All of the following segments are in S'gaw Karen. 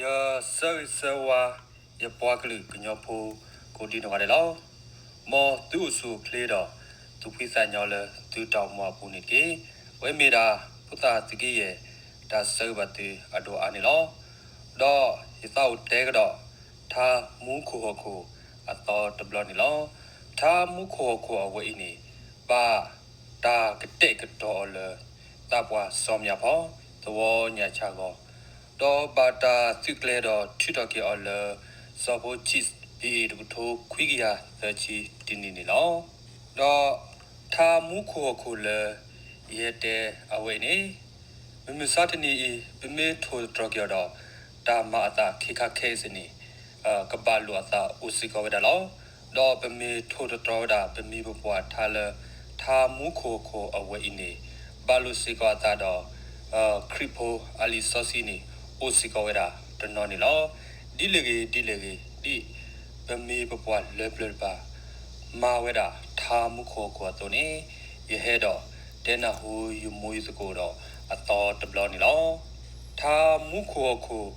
ယဆၢဂ့ၤဆၢဝါ ယပှၤကလုာ်ကညီဖိ ကိးဒံနီၢ်ဂၤဒဲးလီၤ. မ်သုအိၣ်ဆူၣ်အိၣ်ချ့ဒီး သူၣ်ဖှံသးညီလၢသုတၢ်အိၣ်မူအပူၤန့ၣ်တက့ၢ်. အဝဲမ့ၢ်ဒၣ် ဖိသၣ်သုးက့ယဲၢ် တၢ်ဆၢဂ့ၤဘၣ်သုအဒိၣ်အါန့ၣ်လီၤ. ဒီးယသးအိၣ်တဲကဒီး ထါမူခိၣ်ဟီၣ်ခိၣ်အသီတဘျီန့ၣ်လီၤ. ထါမူခိၣ်ဟီၣ်ခိၣ်အဝဲအံၤန့ၣ် ဘၣ်တၢ်ကတဲာ်ကတီၤအီၤလၢ သးပှၢ်စီၤမၠၣ်ဖီ သဝီညၣ်ဆၣ်ဂီၤ, ဒီးဘၣ်တၢ်သုးကျဲၤဒီးထုးထီၣ်က့ၤအီၤလၢ စီၤဖိဆံး ဘံၣ်အ့ၣ် တကထိခွံကယၤသၢဆံတနံၣ်န့ၣ်လီၤ. ဒီးထါမူခိၣ်ဟီၣ်ခိၣ်လၢ ယဟဲတဲအဝဲအံၤန့ၣ် မုၢ်မဆါတနံၤအံၤ ပမ့ၢ်ထိၣ်သတြီၤက့ၤအီၤဒီး တၢ်မၤအသးခဲခါခဲအံၤစ့ၢ်န့ၣ် ကဘၣ်လိာ်အသးအိၣ်စ့ၢ်ကီးဝဲဒၣ်လီၤ. ဒီးပမ့ၢ်ထိၣ်သတြီၤဝဲဒၣ် ပမိၢ်ပပၢ်ထါလၢ ထါမူခိၣ်ဟီၣ်ခိၣ်အဝဲအံၤန့ၣ် ဘၣ်လိာ်စ့ၢ်ကီးအသးဒီး ခရံာ်ဖိအလံာ်စီဆှံန့ၣ် အိၣ်စ့ၢ်ကီးဝဲဒၣ်တနီၤန့ၣ်လီၤ. ဒ်လဲၣ်ဂ့ၤဒ်လဲၣ်ဂ့ၤ ဒ်ပမိၢ်ပပၢ်လၢပျၢၤတဖၣ် မၤဝဲဒၣ်ထါမူခိၣ်ဟီၣ်ခိၣ်အသိးန့ၣ် ယဟဲဒီးတဲနၢ်ဟူယမိၢ်ယသကိးဒီးအသီတဘျီန့ၣ်လီၤ. ထါမူခိၣ်ဟီၣ်ခိၣ်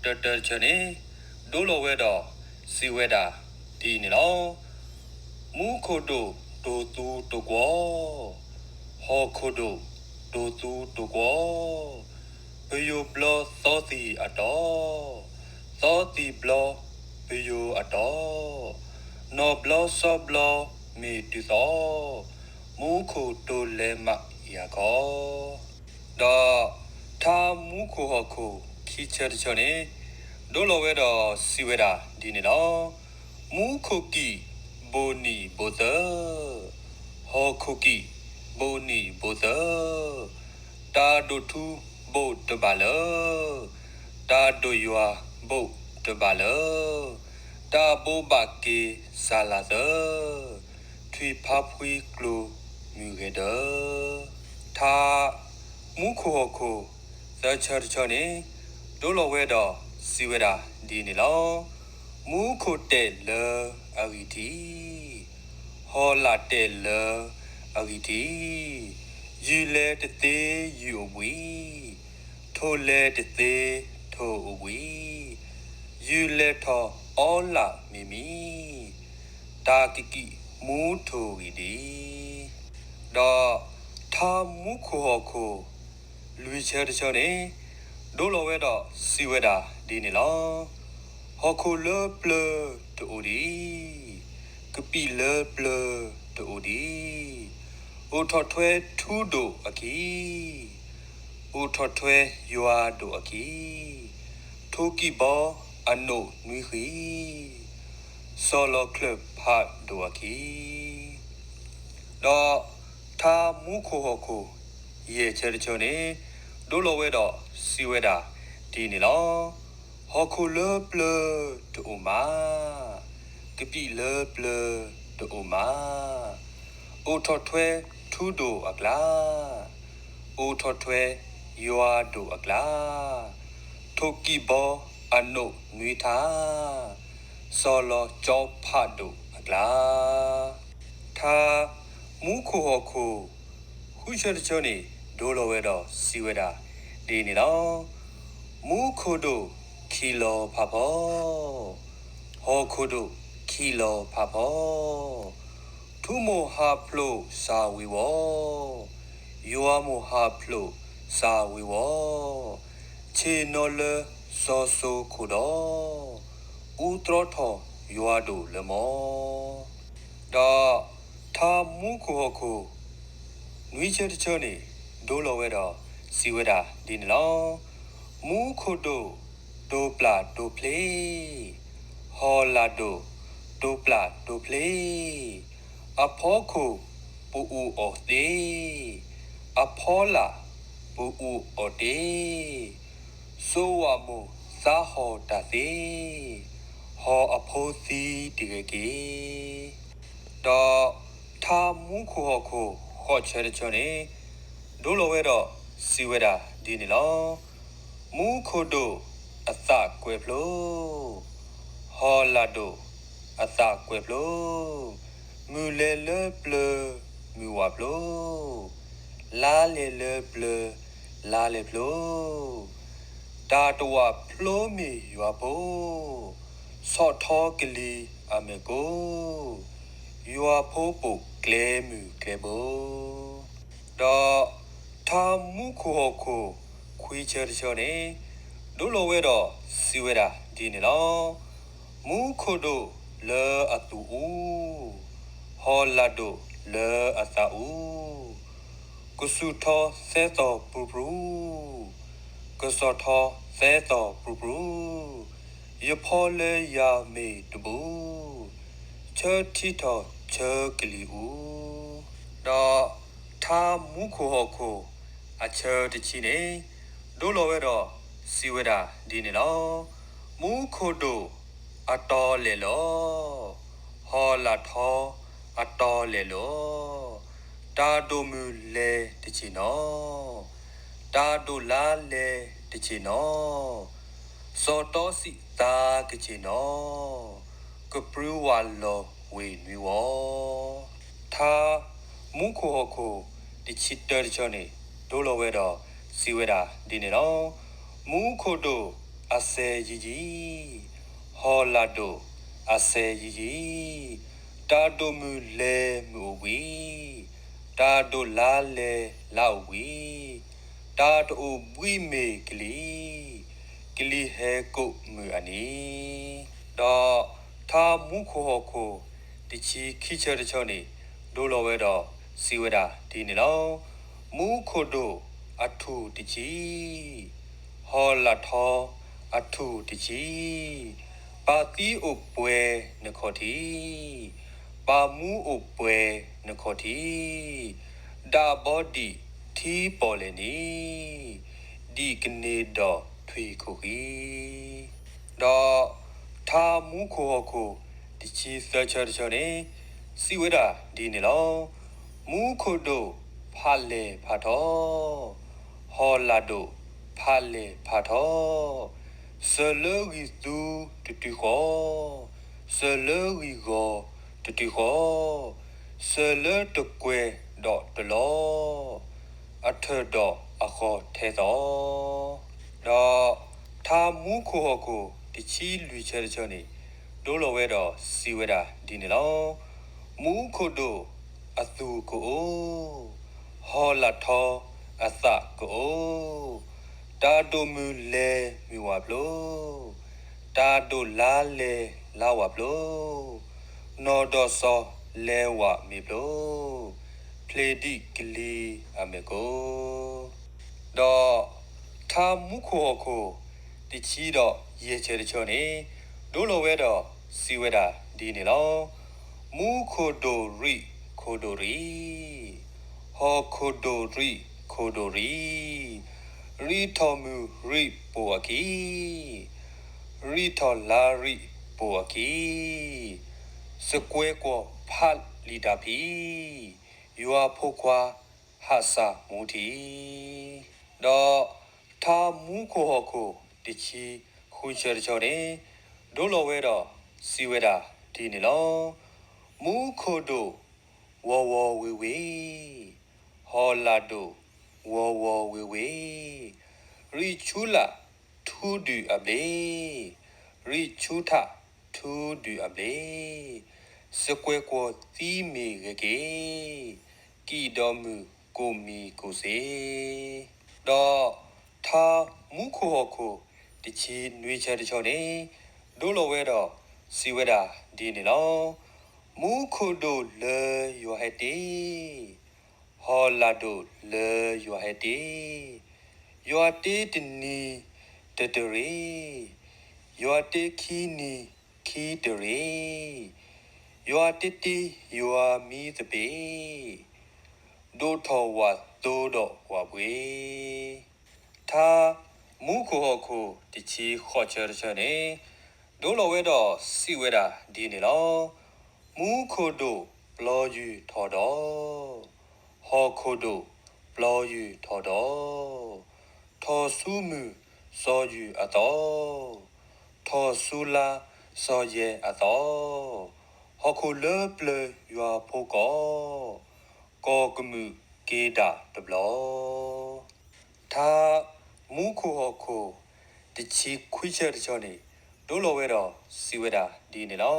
တၢတၢတဆၢန့ၣ် ဒိလီၤဝဲဒီးစံးဝဲဒၣ်ဒ်အံၤန့ၣ်လီၤ. မူခိၣ်ဒိၣ်တိၢ်သူတိၢ်ကွီၢ်, ဟီၣ်ခိၣ်ဒိၣ်တိၢ်သူတိၢ်ကွီၢ်, ပယိၤဘျီသီသံၣ်အတီၢ်, သီသံၣ်ဘျီပယိၤအတီၢ်, နီၣ်ဘျီစီဘျီမ့ၢ်တုၤသီ, မူခိၣ်တိၢ်လဲၤမးယၤခီ ဒီးထါမူခိၣ်ဟီၣ်ခိၣ်ခံဆၢတဆၢန့ၣ် ဒိလီၤဝဲဒီးစံးဝဲဒၣ်ဒ်န့ၣ်လီၤ. မူခိၣ်ကံၢ်ဘိၣ်နံၣ်ဘိၣ်သၢ, ဟီၣ်ခိၣ်ကံၢ်ဘိၣ်နံၣ်ဘိၣ်သၢ, တၢ်ဒိၣ်ထူဘိၣ်တဘၣ်လၢ, တၢ်ဒိၣ်ယွၤဘိၣ်တဘၣ်လၢ, တၢ်ဘိးဘၣ်က့ၤစၢ်လၢ်သၢ, ထွံၣ်ဖါဖှံကျိၤမုၢ်ဂဲၤဒၢး ထါမူခိၣ်ဟီၣ်ခိၣ်သၢဆၢတဆၢန့ၣ် ဒိလီၤဝဲဒီးစံးဝဲဒၣ်ဒ်န့ၣ်လီၤ. မူခိၣ်တဲာ်လၢအဂံၢ်ထံး, ဟီၣ်လာ်တဲာ်လၢအဂံၢ်ထံး, ယုၢ်လဲၤတသ့ယုၢ်အိၣ်ဘှံး, ထိၣ်လဲၤတသ့ထိၣ်အိၣ်ဘှံး, ယုၢ်လဲၤထီၣ်အီလၢ်မံၤမံၤ, တၢ်ကကံၣ်မူထိၣ်ဂံၢ်ဒံး ဒီးထါမူခိၣ်ဟီၣ်ခိၣ်လွံၢ်ဆၢတဆၢန့ၣ် ဒိလီၤဝဲဒီးစံးဝဲဒၣ်ဒ်န့ၣ်လီၤ. ဟီၣ်ခိၣ်လၢပျၢၤတအိၣ်ဒံး, ကပံာ်လၢပျၢၤတအိၣ်ဒံး, အိၣ်ထီၣ်ထွဲထူဒိၣ်အခံ, အိၣ်ထီၣ်ထွဲယွၤဒိၣ်အခံ, ထိၣ်ကံၢ်ဘီအနိၣ်နွံဃံ, စီၤလီၤချၢၣ်ဖးဒိၣ်အခံ ဒီးထါမူခိၣ်ဟီၣ်ခိၣ်ယဲၢ်ဆၢတဆၢန့ၣ် ဒိလီၤဝဲဒီးစံးဝဲဒၣ်ဒ်န့ၣ်လီၤ. ဟီၣ်ခိၣ်လၢပျၢၤတအိၣ်မး, ကပံာ်လၢပျၢၤတအိၣ်မး, အိၣ်ထီၣ်ထွဲထူဒိၣ်အကျါ, အိၣ်ထီၣ်ထွဲယွၤဒိၣ်အကျါ, ထိၣ်ကံၢ်ဘီအနိၣ်နွံထါ, စီၤလီၤကၠီဖးဒိၣ်အကျါ ထါမူခိၣ်ဟီၣ်ခိၣ်ဃုဆၢတဆၢန့ၣ် ဒိလီၤဝဲဒီးစံးဝဲဒၣ်ဒ်န့ၣ်လီၤ. မူခိၣ်ဒိၣ်ခံလီၤဖးဖီ, ဟီၣ်ခိၣ်ဒိၣ်ခံလီၤဖးဖီ, ထူမိၢ်ဟးဖျိးစၢ်ဝ့ၤဝီၤ, ယွၤမိၢ်ဟးဖျိးစၢ်ဝ့ၤဝီၤ, ဆ့ၣ်နီၤလၢစီၤစိခိၣ်ဒီး, အူသြီထီၣ်ယွၤဒိၣ်လၢမီ ဒီးထါမူခိၣ်ဟီၣ်ခိၣ် နွံဆၢတဆၢန့ၣ် ဒိလီၤဝဲဒီးစံးဝဲဒၣ်ဒ်န့ၣ်လီၤ. မူခိၣ်ဒိၣ်တိၢ်ပျၢ်တိၢ်ဖျ့, ဟီၣ်လာ်ဒိၣ်တိၢ်ပျၢ်တိၢ်ဖျ့, အဖီခိၣ်ပအူးအီၣ်သ့, အဖီလာ်ပအူးအီၣ်တ့, စိဝၣ်မိၢ်သးဟီၣ်တၢ်သ့, ဟီၣ်အဖိသံတဂဲၤက့ၤ ဒီးထါမူခိၣ်ဟီၣ်ခိၣ်ဃိးဆၢတဆၢန့ၣ် ဒိလီၤဝဲဒီးစံးဝဲဒၣ်ဒ်န့ၣ်လီၤ. မူခိၣ်ဒိၣ်အသးကွဲးဖျိ, ဟီၣ်လာ်ဒိၣ်အသးကွဲးဖျိ, မုၢ်လဲၤလၢပျၢၤမုၢ်ဝးဖျိ, လါလဲၤလၢပျၢၤလါလဲၤဖျိ, တ တၢ်တဝးဖျိမ့ၢ်ယွၤဖိ, ဆီၣ်ထီကလံၤအမဲာ်ကိ, ယွၤဖိပိာ်ကျဲမုၢ်ကျဲဘိ. ဒီးထါမူခိၣ်ဟီၣ်ခိၣ်ခွံဆၢတဆၢန့ၣ် ဒိလီၤဝဲဒီးစံးဝဲဒၣ်ဒ်န့ၣ်လီၤ. မူခိၣ်ဒိၣ်လၢအသူၣ်အူ, ဟီၣ်လာ်ဒိၣ်လၢအသးအူ, ကစူၢ်ထီသဲသီၣ်ပြူပြူ, ကစီၣ်ထီသဲသီၣ်ပြူပြူ, ယဖီလၢယၤမ့ၢ်တဘူ, ဆၢထံထီၣ်ဆၢကလံၤအူ. ဒီးထါမူခိၣ်ဟီၣ်ခိၣ်အဆၢတဆံန့ၣ် ဒိလီၤဝဲဒီးစံးဝဲဒၣ်ဒ်န့ၣ်လီၤ. မူခိၣ်ဒိၣ်အတီလဲၣ်လီၤ, ဟီၣ်လာ်ထီအတီလဲၣ်လီၤ. တၢ်ဒိၣ်မုၢ်လဲၤတဆ့ၣ်နီၤ, တၢ်ဒိၣ်လါလဲၤတဆ့ၣ်နီၤ, စီၤတီစံးသါကဆ့ၣ်နီၤ, ကပြုဝးလီၤဝ့ၢ်နွံဝီ. ထါမူခိၣ်ဟီၣ်ခိၣ်တဆံတၢတဆၢန့ၣ် ဒိလီၤဝဲဒီးစံးဝဲဒၣ်ဒ်န့ၣ်လီၤ. မူခိၣ်ဒိၣ်အစဲၤယံၤယံၤ, ဟီၣ်လာ်ဒိၣ်အစဲၤယံၤယံၤ, တၢ်ဒိၣ်မုၢ်လဲၤမုၢ်အိၣ်ဘှံး, တၢ်ဒိၣ်လါလဲၤလါအိၣ်ဘှံး, တၢ်တအိၣ်ဘှံးမ့ၢ်ကလံၤ, ကလံၤဟဲကိးမုၢ်အနံၤ. ဒီးထါမူခိၣ်ဟီၣ်ခိၣ်တဆံခံဆၢတဆၢန့ၣ် ဒိလီၤဝဲဒီးစံးဝဲဒၣ်ဒ်န့ၣ်လီၤ. မူခိၣ်ဒိၣ်အထူၣ်တဆံ, ဟီၣ်လာ်ထီအထူၣ်တဆံ, ပၢ်သံအိၣ်ပှဲၤနခီၣ်ထံး, ပၢ်မူအိၣ်ပှဲၤနခီၣ်ထံး, ဒၣ်ဘီဒံးထံပီၣ်လဲၣ်နံၤ, ဒံးကန့ၢ်ဒီးထွံၣ်ခိၣ်ဃံ. ဒီးထါမူခိၣ်ဟီၣ်ခိၣ်တဆံသၢဆၢတဆၢန့ၣ် စံးဝဲဒၣ်ဒ်န့ၣ်လီၤ. မူခိၣ်ဒိၣ်ဖးလဲၢ်ဖးထီ, ဟီၣ်လာ်ဒိၣ်ဖးလဲၢ်ဖးထီ, စၢၤလၢဂံၢ်သူတတုၤဃီ, စၢၤလၢဂံၢ်ဂီၤတတုၤဃီ, စၢၤလၢတကွဲၤဒီးတလီၤ, အထၢၣ်ဒီးအဃီၤထဲသိး. ဒီးထါမူခိၣ်ဟီၣ်ခိၣ်တဆံလွံၢ်ဆၢတဆၢန့ၣ် ဒိလီၤဝဲဒီးစံးဝဲဒၣ်ဒ်န့ၣ်လီၤ. မူခိၣ်ဒိၣ်အသူၣ်ကအိၣ်, ဟီၣ်လာ်ထီအသးကအိၣ်, တၢ်ဒိၣ်မုၢ်လဲၤမုၢ်ဝးဖျိ, တၢ်ဒိၣ်လါလဲၤလါဝးဖျိ, နီၢ်ဒီးစီၤလဲၤဝးမ့ၢ်ဖျိ, ဖျ့ၣ်ဒံးကလံၤအမဲာ်ကိ ဒီးထါမူခိၣ်ဟီၣ်ခိၣ်တဆံဒီးယဲၢ်ဆၢတဆၢန့ၣ် ဒိလီၤဝဲဒီးစံးဝဲဒၣ်ဒ်န့ၣ်လီၤ. မူခိၣ်ဒိၣ်ရံးခိၣ်ဒိၣ်ရံး, ဟီၣ်ခိၣ်ဒိၣ်ရံးခိၣ်ဒိၣ်ရံး, ရံးထီၣ်မုၢ်ရံးပိာ်အခံ, ရံးထီၣ်လါရံးပိာ်အခံ, စကွဲၤကွီၢ်ဖးလံာ်တၢ်ဖံး, ယွၤဖိခွါဟးစၢ်မူထံး. ဒီးထါမူခိၣ်ဟီၣ်ခိၣ်တဆံဃုဆၢတဆၢန့ၣ် ဒိလီၤဝဲဒီးစံးဝဲဒၣ်ဒ်န့ၣ်လီၤ. မူခိၣ်ဒိၣ်ဝီၤဝီၤဝ့ၤဝ့ၤ, ဟီၣ်လာ်ဒိၣ်ဝီၤဝီၤဝ့ၤဝ့ၤ, ရံးဆူလာ်ထူဒုၣ်အဘျ့, ရံးဆူထးထူဒုၣ်အဘျ့, စကွဲၤကွီၢ်သံမ့ၢ်ဂဲၤက့ၤ, ကံၣ်ဒီးမုၢ်ကိးမံၤကိးစ့. ဒီးထါမူခိၣ်ဟီၣ်ခိၣ်တဆံနွံဆၢတဆၢန့ၣ် ဒိလီၤဝဲဒီးစံးဝဲဒၣ်ဒ်န့ၣ်လီၤ. မူခိၣ်ဒိၣ်လၢယွၤဟဲတ့, ဟီၣ်လာ်ဒိၣ်လၢယွၤဟဲတ့, ယွၤတ့တနံၤတတရ့, ယွၤတ့ခံနံၤခံတရ့, ယွၤတ့တ့ယွၤမံသပ့ၤ, ဒိၣ်ထီၣ်ဝးသိဒီးဝးဘှ့. ထါမူခိၣ်ဟီၣ်ခိၣ်တဆံဃိးဆၢတဆၢန့ၣ် ဒိလီၤဝဲဒီးစံးဝဲဒၣ်ဒ်န့ၣ်လီၤ. မူခိၣ်ဒိၣ်ပျီယုၢ်ထီၣ်ဒီး, ဟီၣ်ခိၣ်ဒိၣ်ပျီယုၢ်ထီၣ်ဒီး, ထီၣ်ဆူမုၢ်စီၤယုၢ်အသီ, ထီၣ်ဆူလါစီၤယဲၢ်အသီ, ဟီၣ်ခိၣ်လၢပျၢၤယွၤဖိကီၢ်, ကီၢ်ကမုာ်က့ၤဒၣ်တဘျီ. ထါမူခိၣ်ဟီၣ်ခိၣ် တဆံခွံဆၢတဆၢန့ၣ် ဒိလီၤဝဲဒီးစံးဝဲဒၣ်ဒ်န့ၣ်လီၤ.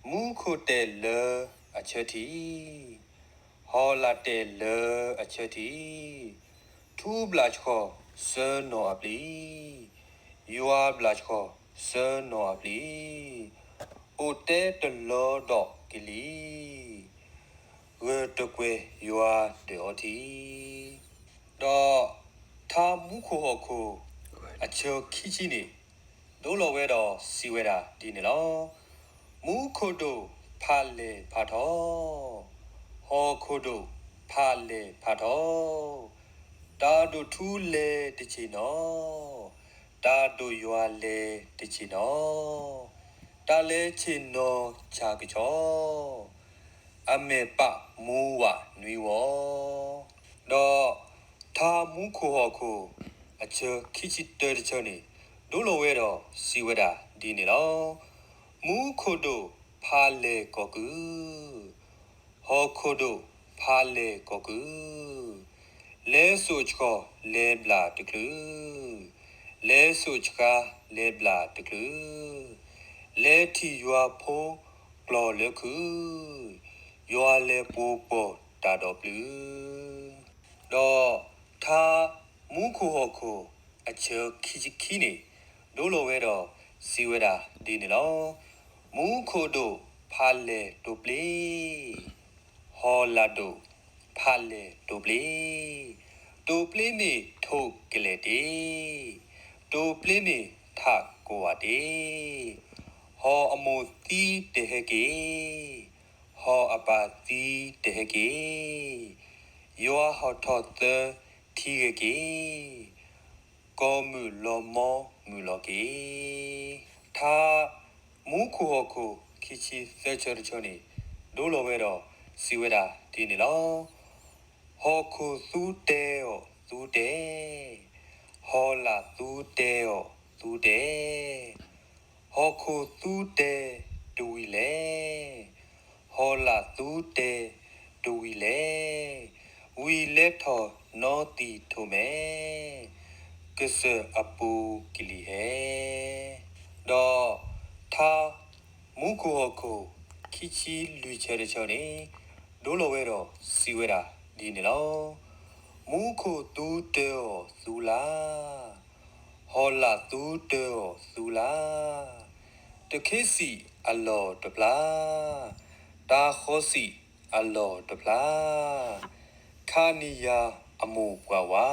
မူခိၣ်တဲာ်လၢအဆၢထံး, ဟီၣ်လာ်တဲာ်လၢအဆၢထံး, ထူဘျးဆှီၣ်စၢနီၢ်အပျံၤ, ယွၤဘျးဆှီၣ်စၢနီၢ်အပျံၤ, အိၣ်တဲတလီဒီးကလံၤ, ဂၢၢ်တကွဲၢ်ယွၤဒၢးအီထံး. ဒီးထါမူခိၣ်ဟီၣ်ခိၣ် အဆၢခံဆံန့ၣ် ဒိလီၤဝဲဒီးစံးဝဲဒၣ်ဒ်န့ၣ်လီၤ. မူခိၣ်ဒိၣ်ဖးလဲၢ်ဖးထီ, ဟီၣ်ခိၣ်ဒိၣ်ဖးလဲၢ်ဖးထီ, တၢ်ဒိၣ်ထူလဲၤတဆ့ၣ်နီၤ, တၢ်ဒိၣ်ယွၤလဲၤတဆ့ၣ်နီၤ, တၢ်လဲၤဆ့ၣ်နီၤဆၣ်ကဆီ အမဲာ်ပာ်မူဝးနွံဝီၤ. ဒီးထါမူခိၣ်ဟီၣ်ခိၣ် အဆၢခံဆံတၢတဆၢန့ၣ် ဒိလီၤဝဲဒီးစံးဝဲဒၣ်ဒ်န့ၣ်လီၤ. မူခိၣ်ဒိၣ်ဖးလဲၢ်ကီၢ်ကုၢ်, ဟီၣ်ခိၣ်ဒိၣ်ဖးလဲၢ်ကီၢ်ကုၢ်, လဲစိာ်ဆှီလဲၤဘျးတချုး, လဲစိာ်ဆှါလဲၤဘျးတချုး, လဲၤထံၣ်ယွၤဖိကျီၢ်လၢခုး, ယွၤလဲၤပှိၤပိာ်တၢ်ဒီးပျုၤ. ဒီးထါမူခိၣ်ဟီၣ်ခိၣ် အဆၢခံဆံခံန့ၣ် ဒိလီၤဝဲဒီးစံးဝဲဒၣ်ဒ်န့ၣ်လီၤ. မူခိၣ်ဒိၣ်ဖးလဲၢ်တိာ်ပျ့ၤ, ဟီၣ်လာ်ဒိၣ်ဖးလဲၢ်တိာ်ပျ့ၤ, တိာ်ပျ့ၤမ့ၢ်ထိၣ်ကလဲာ်တ့ၢ်, တိာ်ပျ့ၤမ့ၢ်ထးကိးဝးတ့ၢ်, ဟီၣ်အမိၢ်သံတဟဲက့ၤ, ဟီၣ်အပၢ်သံတဟဲက့ၤ, ယွၤဟီၣ်ထီၣ်သၢထံဂဲၤက့ၤ, ကီၢ်မုၢ်လီၤမီမုၢ်လီၤက့ၤ. ထါမူခိၣ်ဟီၣ်ခိၣ်ခံဆံသၢဆၢတဆၢန့ၣ် ဒိလီၤဝဲဒီးစံးဝဲဒၣ်ဒ်န့ၣ်လီၤ. ဟီၣ်ခိၣ်သူတဲအီၤသူတဲ, ဟီၣ်လာ်သူတဲအီၤသူတဲ, ဟီၣ်ခိၣ်သူတဲတဝံၤလဲၣ်, ဟီၣ်လာ်သူတဲတဝံၤလဲၣ်, ဝံၤလဲၤထီၣ်နီသံၣ်ထိးမဲာ်, ကစၢၢ်အပူၤကလံၤဟဲ. ဒီးထါမူခိၣ်ဟီၣ်ခိၣ်ခံဆံလွံၢ်ဆၢတဆၢန့ၣ် ဒိလီၤဝဲဒီးစံးဝဲဒၣ်ဒ်န့ၣ်လီၤ. မူခိၣ်သူတၢအီၤသူလၢ်, ဟီၣ်လာ်သူတၢအီၤသူလၢ်, တခ့စံၣ်အလီၢ်တဖျါ, တၢ်ဃီစံၣ်အလီၢ်တဖျါ, ခါနံၤယၤအမိၢ်ပှၢ်ဝါ,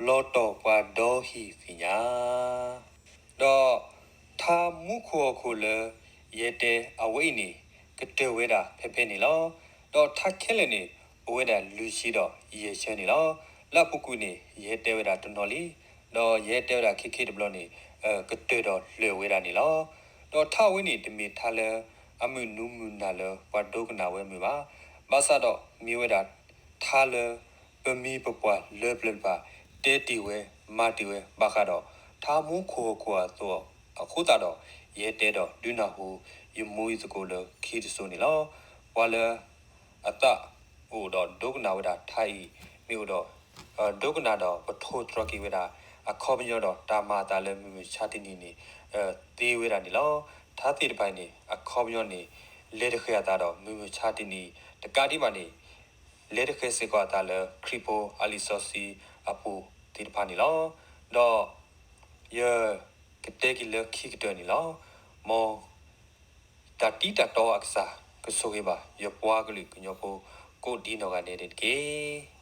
လီၤတီၢ်ပှၤဒီဟံၣ်သ့ၣ်ညါ. ဒီးထါမူခိၣ်ဟီၣ်ခိၣ်လၢယဟဲတဲအဝဲအံၤန့ၣ် ကတၢၢ်ဝဲဒၣ်ဖဲဖဲန့ၣ်လီၤ. ဒီးထါခဲလၢာ်န့ၣ် အိၣ်ဝဲဒၣ်လွံၢ်ဆံဒီးယဲၢ်ဆၢန့ၣ်လီၤ. လၢအပူၤကွံာ်န့ၣ် ယဟဲတဲဝဲဒၣ်တနီၤလံ, ဒီးယဟဲတဲဝဲဒၣ်ခဲခဲတဘျီန့ၣ် ကတၢၢ်ဒီးလၢာ်ဝဲဒၣ်န့ၣ်လီၤ. ဒီးထါဝဲန့ၣ် တမ့ၢ်ထါလၢအမုာ်နူၤမုာ်နၢ်လၢပှၤဒိကနၣ်ဝဲမုာ်ဘၣ်. ဘၣ်ဆၣ်ဒီးမ့ၢ်ဝဲဒၣ်ထါလၢ ပမှံၤပပှၢ်လၢပျၢၤတဖၣ် တဲတ့ၢ်ဝဲ မၤတ့ၢ်ဝဲဘၣ်ဃးဒီး ထါမူခိၣ်ဟီၣ်ခိၣ်အသိးအဃိသတးဒီး ယဟဲတဲဒီးဒုးနၢ်ဟူ ယမူယသကိးလၢခံတစိၤန့ၣ်လီၤ. ပှၤလၢအသးအိၣ်ဒီးဒိကနၣ်ဝဲဒၣ်ထါအံၤ မ့ၢ်အိၣ်ဒီး ဒိကနၣ်ဒီးပထိၣ်တြီၤက့ၤဝဲဒၣ် အခီပညီဒီးတၢ်မၤအသးလၢမုၢ်မုၢ်ဆါတနံၤန့ၣ် သ့ဝဲဒၣ်န့ၣ်လီၤ. ထါသ့ၣ်တဖၣ်အံၤန့ၣ် အခီပညီန့ၣ် လဲၤတဃဲၤအသးဒီးမုၢ်မုၢ်ဆါတနံၤတကးဒံးဘၣ်န့ၣ် လဲၤတဃဲၤစ့ၢ်ကီးအသးလၢခရံာ်ဖိအလံာ်စီဆှံအပူၤသ့ၣ်တဖၣ်န့ၣ်လီၤ. ဒီးယကတဲက့ၤလၢခံကတၢၢ်န့ၣ်လီၤ. မ်တၢ်တံၤတၢ်တီအကစၢ် ကဆိၣ်ဂ့ၤဘၣ် ယပှၤကလုာ်ကညီဖိ ကိးဒံနီၢ်ဂၤဒဲးန့ၣ်တက့ၢ်.